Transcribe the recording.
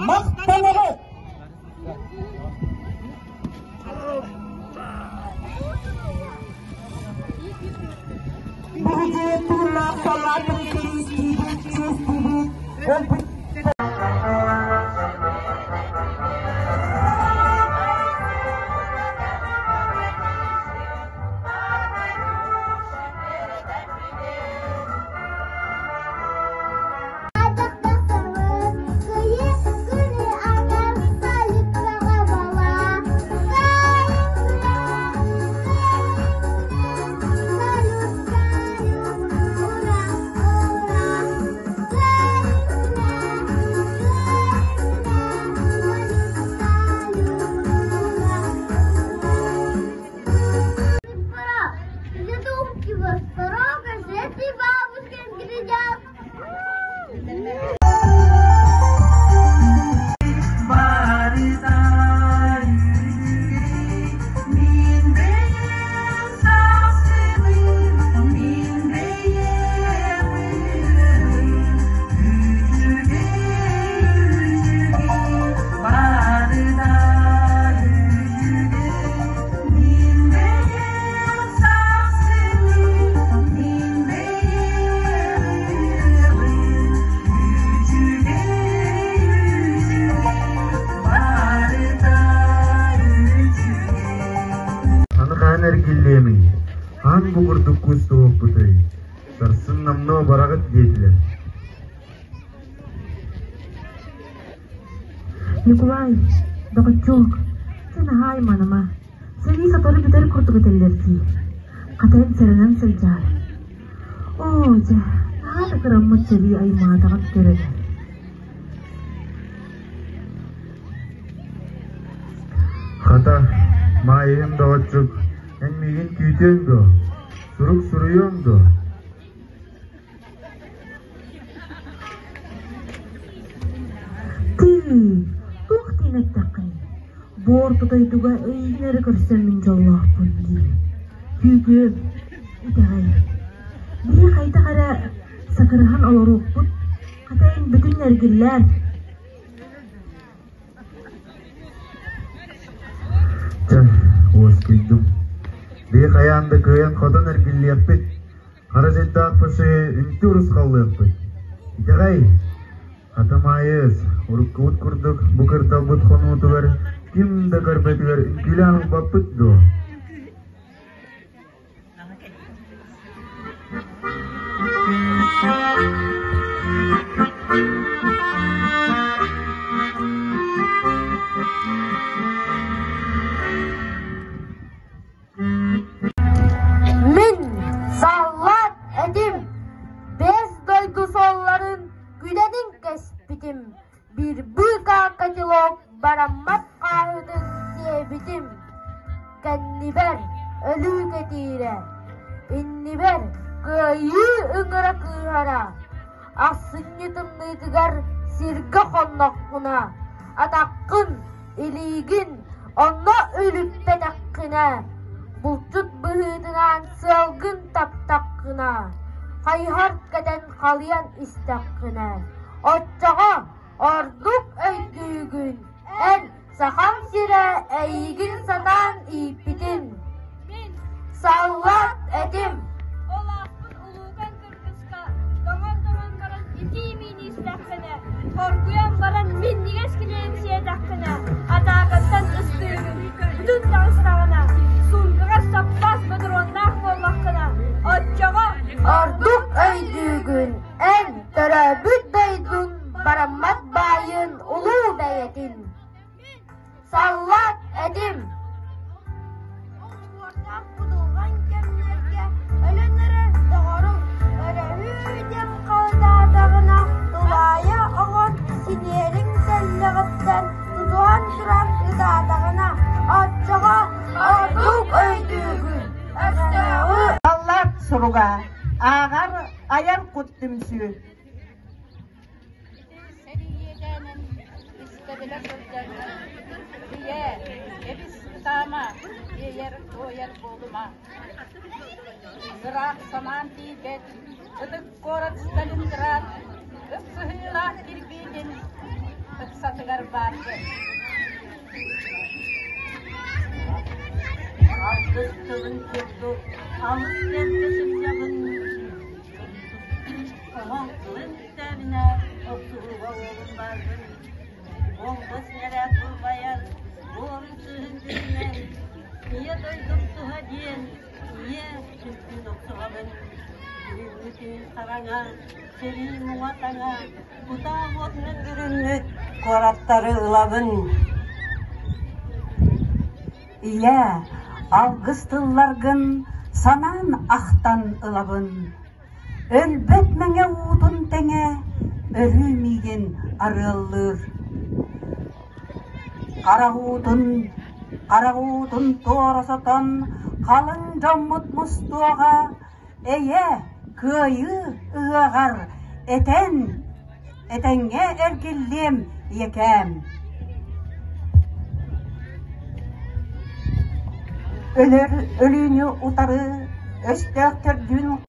Махтанабыт! Биһиги тыыннаах саллаатын кэриэстиибит, чиэстиибит, өлбүт Аны хаһан эргиллиэмий? Хаһан бу курдук куустуһуохпутуй? Сарсын номнуо бараҕыт диэтилэр. Ньукулай, доҕоччуок, син наһаа айманыма. Сэрии сотору бүтэр курдук этэллэр дии. Хата эн сэрэнэн сылдьаар. Оо, дьэ, наһаа да кыраммыт сэрии аймаатаҕын көрөр. Хата, Маайыһым доҕоччук, эн миигин күүтүөҥ дуо? Сурук суруйуоҥ дуо? Тыый, туох диэн эттэххиний? Буор тотойдуга эйигин эрэ көрсөммүн дьоллоохпун дии. Күүтүөм, итэҕэй. Биһи хайдах эрэ сакырыһан олоруохпут, хата эн бүтүн эргиллээр. Чэ, уоскуйдум. Биһи хайаан да кыайан-хотон эргиллиэхпит. Хара дьайдаах фашиһы үнтү урусхаллыахпыт. Итэҕэй, хата Маайыс, уруккубут курдук бу кырдалбыт хонуутугар ким да көрбөтүгэр үҥкүүлээн ылбаппыт дуо? Мин саллаат этим, бэс дойду суолларын күлэнин кэспитим, биир быыкаа котелок бараммат хааһытын сиэбитим. Кэннибэр өлүү кэтиирэ, иннибэр кыайыы ыҥыра кыыһара, ахсынньы тымныытыгар сиргэ хонноххуна, атаххын Илиигин онно үлүппэтэххинэ, булчут быһыытынан сыалгын таптаххына, хайыһар кэтэн халыйан истэххинэ, оччоҕо ордук өйдүүгүн эн Сахам сирэ эйигин санаан ииппитин. Саллаат этим. Ол ааспыт улуукан кыргыска тоҥон-тоҥон баран итии миини истэххинэ, хоргуйан баран минньигэс килиэби сиэтэххинэ, атаакаттан ыстыыгын, бүтүн таҕыстаҕына, суумкаҕар саппаас ботуруоннаах буоллаххына, оччоҕо Ордук өйдүүгүн эн төрөөбүт дойдуҥ бараммат баайын улуу бэйэтин. Саллаат этим. Олбуордаах будулҕан кэмнэргэ өлөн эрэр доҕоруҥ өрөһүү диэн хаһытаатаҕына, тулаайа оҕон синиэлиҥ тэллэҕиттэн тутуһан туран ытаатаҕына, оччоҕо ордук өйдүүгүн, өстөөҕү Саллаат суруга ааҕар айар кут түмсүү Ити сэрии иэдээнин истэ-билэ сылдьан, ийээ, кэбис ытаама, иэйэр-туойар буолума. Ыраах самаан тиийбэт, ытык куорат Сталинград ыпсыһыылаах кирбиитин. Ыксатыгар бааргын. Алгыс тылын курдук алыс бэркэ сылдьабын. Оһол тылын бүтээбинэ охсуһууга уолун бааргын. Буомба снаряд бурҕайар, буорун сыыһын бүрүнэн, Ийэ дойдум туһа диэн ийэ сүппүн охсуһабын. Бүгүҥҥү түүн хараҥа, сэрии муҥа-таҥа, кутаа уотунан бүрүммүт куораттары ылабын. Ийээ, алгыс тылларгын санаан ахтан ылабын. Өлбөт мэҥэ уутун тэҥэ өрүү миигин арыаллыыр. Харах уутун, харах уутун туора сотон, халыҥ дьоммут мустуоҕа, эйэ, кыайыы ыһыаҕар этэн, этэҥҥэ эргиллиэм ийэкээм. Өлөр өлүүнү утары өстөөхтөрдүүн.